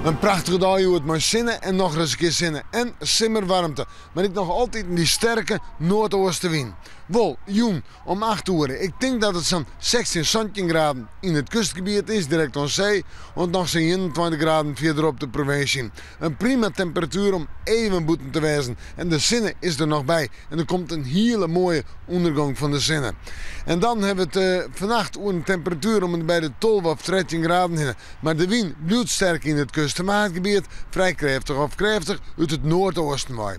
In prachtige dei hjoed mei sinne en nochris in kear sinne en simmerwaarmte, mar ek noch altyd dy sterke noardeastewyn. Wol, jûn om 8 oere, ik tink dat it sa'n 16, 17 graden yn it kustgebiet is, direkt oan see, oant noch sa'n 21 graden fierderop de provinsje. In prima temperatuer om even bûten te wêzen en de sinne is der noch by en der komt in hiele moaie ûndergong fan de sinne. En dan hawwe we it fannacht oer in temperatuer om en by de 12 of 13 graden hinne. Mar de wyn bliuwt sterk yn it kust- en waadgebiet, frij krêftich of krêftich út it noardeasten wei.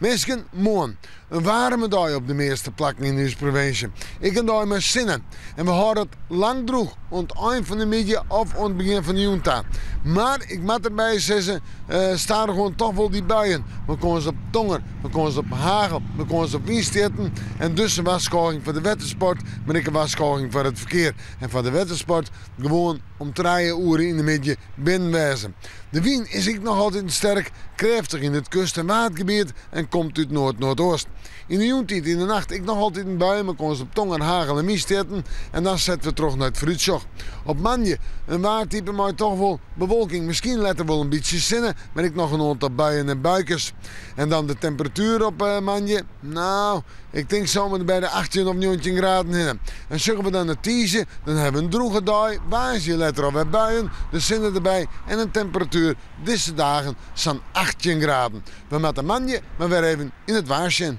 Minsken, moarn in waarme dei op de measte plakken yn ús provinsje. Ek in dei mei sinne. En we hâlde it lang drûch oant ein fan de middei of oant begjin fan de jûn ta. Mar ik moat derby sizze, stadichoan toch wol dy buien. Mei kâns op tonger, mei kâns op hagel, mei kâns op wynstjitten. En dus in warskôging foar de wettersport, mar ek in warskôging foar it ferkear. En foar de wettersport gewoan om trije oere yn de middei binnen wêze. De wyn is ek noch altyd sterk, krêftich yn it kust- en waadgebiet en komt út noard-noardoost. Yn de jûntiid yn de nacht ek noch altyd in bui mei kâns op tonger, hagel en wynstjitten. En dan sette we troch nei it foarútsjoch. Op moandei in waartype mei toch wol bewolking, miskien letter wol in bytsje sinne, mar ek noch in oantal buien en buikes. En dan de temperatuer op moandei, nou, ik tink sa om en by de 18 of 19 graden hinne. En sjogge we dan nei tiisdei, dan hawwe we in drûge dei, woansdei letter alwer buien, de sinne derby en in temperatuer dizze dagen sa'n 18 graden. We moatte moandei mar wer even yn it waar sjen.